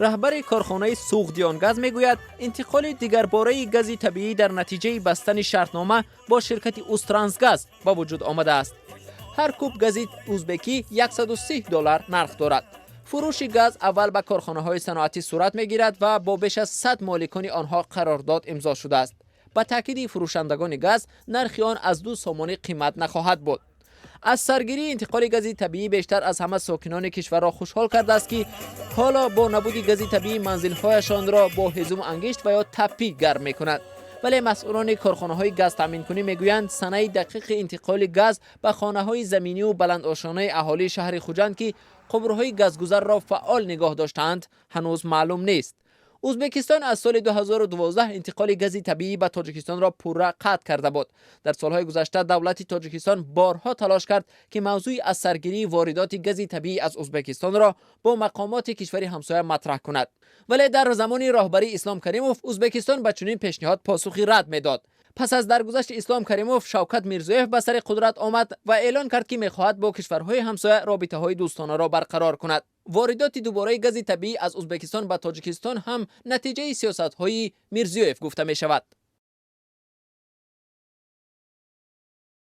Раҳбари корхонаи Суғдиёнгаз мегӯяд, интиқоли дигарбораи гази табиӣ дар натиҷаи бастани шартнома бо ширкати Узтрансгаз ба вуҷуд омадааст. Ҳар куб гази узбекӣ 130 доллар нарх дорад. Фурӯши газ аввал ба корхонаҳои саноатӣ сурат мегирад ва бо беш аз 100 моликони онҳо қарордод имзо шудааст. Ба таъкиди фурӯшандагони газ, нархи он аз 2 сомонӣ қимат нахоҳад буд. Аз саргирии интиқоли гази табиӣ бештар аз ҳама сокинони кишварро хушҳол кардааст, ки ҳоло бо набуди гази табиӣ манзилҳояшонро бо ҳезуму ангишт ва ё таппӣ гарм мекунанд. Вале масъулони корхонаҳои газтаъминкунӣ мегӯянд, санаи дақиқи интиқоли газ ба хонаҳои заминиву баландошонаи аҳолии шаҳри Хуҷанд, ки қубурҳои газгузарро фаъол нигоҳ доштаанд, ҳанӯз маълум нест. Ӯзбекистон аз соли 2012 интиқоли гази табиӣ ба Тоҷикистонро пурра қатъ карда буд. Дар солҳои гузашта давлати Тоҷикистон борҳо талош кард, ки мавзӯи аз саргирии воридоти гази табиӣ аз Ӯзбекистонро бо мақомоти кишвари ҳамсоя матраҳ кунад, вале дар замони роҳбарии Ислом Каримов Ӯзбекистон ба чунин пешниҳод посухи рад медод. Пас аз даргузашти Ислом Каримов Шавкат Мирзиёев ба сари қудрат омад ва эълон кард, ки мехоҳад бо кишварҳои ҳамсоя робитаҳои дӯстонаро барқарор кунад. Воридоти дубораи гази табиӣ аз Ӯзбекистон ба Тоҷикистон ҳам натиҷаи сиёсатҳои Мирзиёев гуфта мешавад.